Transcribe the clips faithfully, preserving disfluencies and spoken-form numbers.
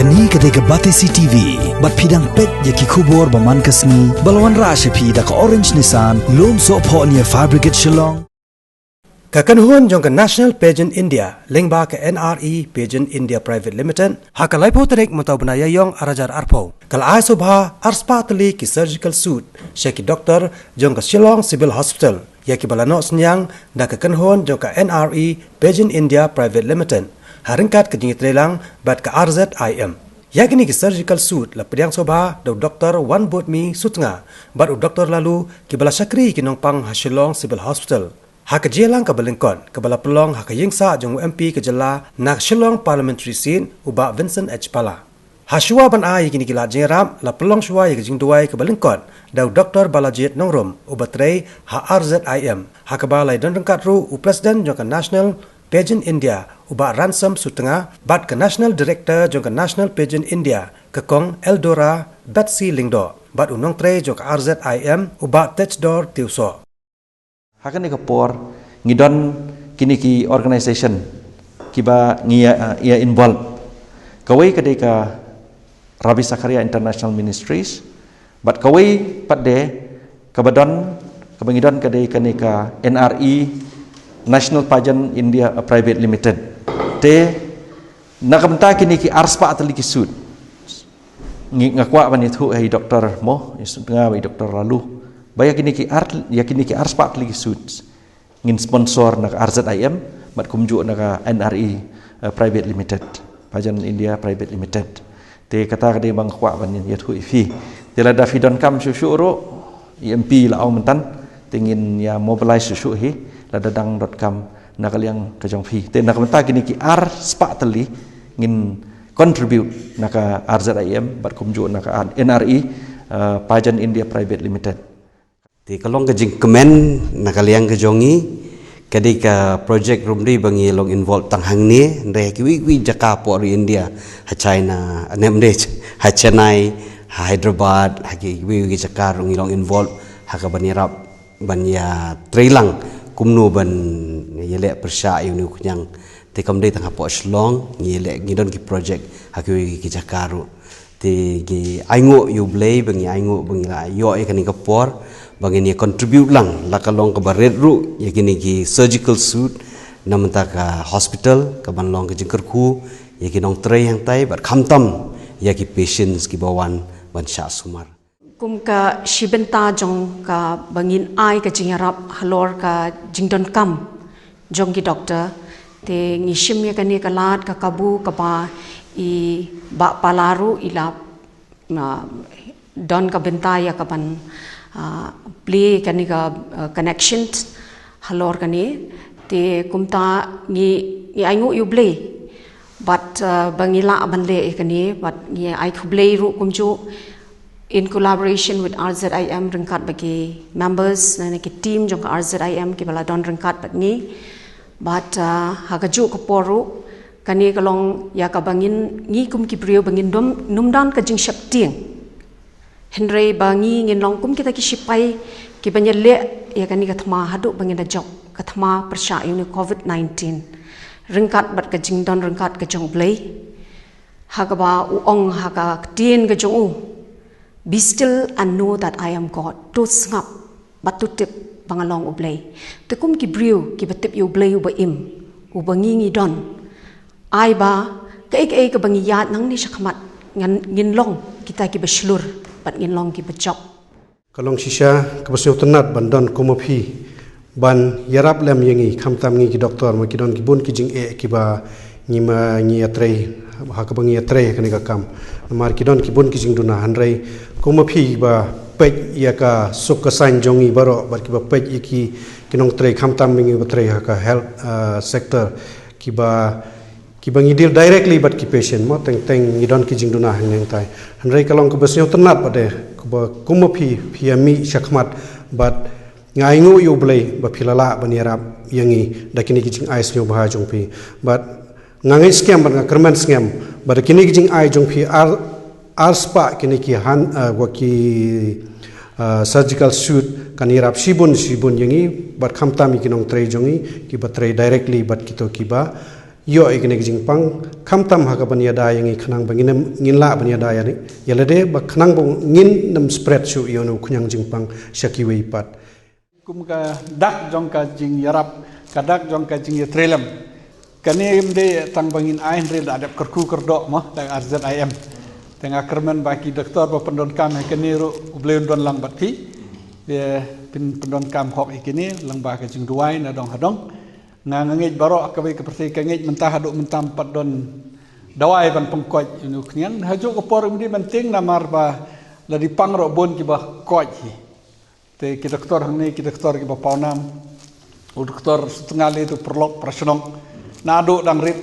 Kane ka dei ka Batesi T V, bad phi dang peit ïa ki khubor ba man ka sngi, ba la wanrah sha phi da ka Orange Nissan, Lumsohphoh near Fire Brigade Shillong. Ka kynhun jong ka National Pageant India, lyngba ka N R E Pageant India Private Limited, ha ka laiphew tarik mynta u bnai Ïaïong arhajar arphew, ka la ai sngewbha arspah tylli ki surgical suit sha ki doktor jong ka Shillong Civil Hospital, ïa kiba la noh synñiang da ka kynhun jong ka N R E Pageant India Private Limited, ha ryngkat ka jingïatreilang bad ka R Z I M. Ïa kine ki surgical suit la pdiang sngewbha da u Doktor Wanbodmi Sutnga bad u Doktor Laloo, kiba la shakri ïa ki nongpang ha Shillong Civil Hospital. Ha ka jingïalang kaba lyngkot, kaba la pynlong ha ka ïingsah jong u M P ka jylla na ka Shillong Parliamentary Seat, u Bah Vincent H Pala. Ha shuwa ban ai ïa kine ki lad jingïarap, la pynlong shuwa ïa ka jingduwai kaba lyngkot da u Doktor Balajied Nongrum, uba trei ha R Z I M, ha kaba la ïadon ryngkat ruh u President jong ka National Pageant India, u Bah Ransom Sutnga, bad ka National Director jong ka National Pageant India, ka Kong Eldora Betsy Lyngdoh, bad u nongtrei jong ka R Z I M, u Bah Techdor Tiewsoh. Ha kane ka por, ngi don kine ki organisation kiba ngi ïa, ïa involve. Kawei ka dei ka Ravi Zacharias International Ministries, bad kawei pat de kaba don, kaba ngi don ka dei kane ka N R E, National Pageant India Private Limited. Te na ka bynta kine ki arspah tylli ki suit, ngi, nga kwah ban ïathuh ha i Doktor mo, i Sutnga bad i Doktor Laloo, ba ïa kine ki ar, ïa kine ki arspah tylli ki suit ngin sponsor na ka R Z I M, bad kumjuh na ka N R E, eh, Private Limited, Pageant India Private Limited. Te kata ka dei ba nga kwah ban ïathuh ïa phi. Te lada phi donkam shuh shuh ruh, i M P la ong mynta, te ngin ïa mobilize shuh shuh hi, lada dang donkam na ka liang ka jong phi. Te na ka bynta kine ki arspah tylli ngin contribute na ka R Z I M, bad kumjuh na ka N R E, eh, Pageant India Private Limited. Te ka long ka jingkmen na ka liang ka jong ngi, ka dei ka project ruh ym dei ba ngi long involve tang hangne, hynrei ha kiwei kiwei jaka hapoh ri India, ha China, ne ym dei, ha Chennai, ha Hyderabad, ha kiwei kiwei jaka ruh ngi long involve, ha kaba ngi ïarap ban ïatreilang kumno ban ïaleh pyrshah ïa une u khñiang. Te kam dei tang hapoh Shillong, ngi leh, ngi don ki project ha kiwei ki jaka ruh. Te ngi ainguh ïa U Blei ba ngi ainguh ba ngi la ïoh ïa kane ka por ba ngin ïa contribute lang, la ka long kaba rit ruh, ïa kine ki surgical suit na bynta ka hospital, kaban long ka jingkyrkhu ïa ki nongtrei hangtai bad khamtam ïa ki patients kiba wan ban shah sumar. Kum ka shi bynta jong kaba ngin ai ka jingïarap halor ka jingdonkam jong ki doktor, te ngi shim ïa kane ka lad ka kabu kaba i Bah Pala ruh i la, ah, don ka bynta ïa kaban, ah, plie kane ka, ah, connection halor kane. Te kumta ngi, ngi ainguh ïa U Blei bad, ah, ba ngi lah ban leh ïa kane, bad ngi ai khublei ruh kumjuh in collaboration with R Z I M, ryngkat bad ki members ne ki team jong ka R Z I M kiba la don ryngkat bad ngi. Bad, ah, ha kajuh ka por ruh, kane ka long ïa kaba ngin, ngi kum ki briew ba ngin dom, nym don ka jingsheptieng. Hynrei ba ngi ngin long kum kita ki shipai kiban ïaleh ïa kane ka thma haduh ba ngin da jop ka thma pyrshah ïa une u Covid nineteen. Ryngkat bad ka jingdon ryngkat ka jong U Blei, ha kaba u ong ha ka ktien ka jong u, "Be still and know that I am God." To sngap bad to tip ba nga long U Blei. Te kum ki briew kiba tip ïa U Blei uba im, uba ngi ngi don, ai ba kaei kaei kaba ngi ïaid nangne shakhmat, ngan, ngin long kita kiba shlur bad ngin long kiba jop. Ka long shisha kaba sngewtynnat ban don kum ma phi ban ïarap lem ïa ngi, khamtam ngi ki doktor, ma ki don ki bun ki jingeh kiba ngi ma ngi ïatrei, ha kaba ngi ïatrei ha kane ka kam. Namar ki don ki bun ki jingduna, hynrei kum ma phi ba peit ïa ka suk ka saiñ jong ngi baroh, bad kiba peit ïa ki, ki nongtrei, khamtam ngi ba trei ha ka health, ah, sector, kiba, kiba ngi deal directly bad ki patient mo, teng teng ngi don ki jingduna hangne hangtai. Hynrei ka long kaba sngewtynnat bad de, kaba kum ma phi, phi ïa mih shakhmat bad nga ainguh ïa U Blei ba phi la lah ban ïarap ïa ngi da kine ki jingai sngewbha jong phi. Bad nga ngeit skhem bad nga kyrmen skhem ba da kine ki jingai jong phi ar, ar spah kine ki han, ah, wa ki, ah, surgical suit kan ïarap shibun shibun ïa ngi bad khamtam ïa ki nongtrei jong ngi kiba trei directly bad kito kiba ïoh ïa kane ka jingpang, khamtam ha kaban ïada ïa ngi khnang ba ngin, ngin lah ban ïada ïa ni, ïa lade ba khnang ba ngin nym spread shuh ïa une u khñiang jingpang sha kiwei pat. Kum ka dak jong ka jingïarap, ka dak jong ka jingïatreilang. Kane ym dei tang ba ngin ai hynrei la dep kyrkhu kyrdoh mo, da R Z I M. Te nga kyrmen ba ki doktor ba pyndonkam ha kane ruh U Blei un don lang bad phi. Te phin pyndonkam hok ïa kine lyngba ka jingduwai na dong ha dong. Nga, nga ngeit baroh kawei ka pyrthei ka ngeit mynta haduh mynta ym pat don dawai ban pynkoit ïa une u khñiang. Ha juh ka por ym dei ban tieng namar ba la dei pang ruh bun kiba koit hi. Te ki doktor hangne, ki doktor kiba pawnam. U doktor Sutnga lei tu paralok para shnong. Naduh dang rit.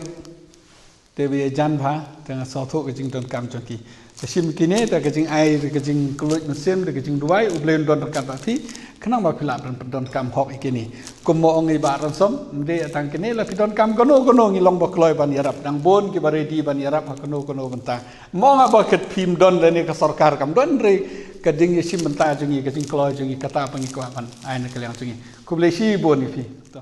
Te ba ïa jan bha, te nga sngewthuh ka jingdonkam jong ki. Te shim kine, te ka jingai, te ka jingkylluid mynsiem, te ka jingduwai, U Blei un don ryngkat bad phi, khnang ba phi lah ban pyndonkam hok ïa kine. Kum ma ong i Bah Ransom, ym dei tang kine, la phi donkam kano kano ngi long ba kloi ban ïarap, dang bun kiba ready ban ïarap ha kano kano bynta. Ym ong ba khat phim don lane ka sorkar kam don, hynrei ka jingïashim bynta jong ngi, ka jingkloi jong ngi, kata ba ngi kwah ban ai na ka liang jong ngi. Khublei shibun ïa phi. To.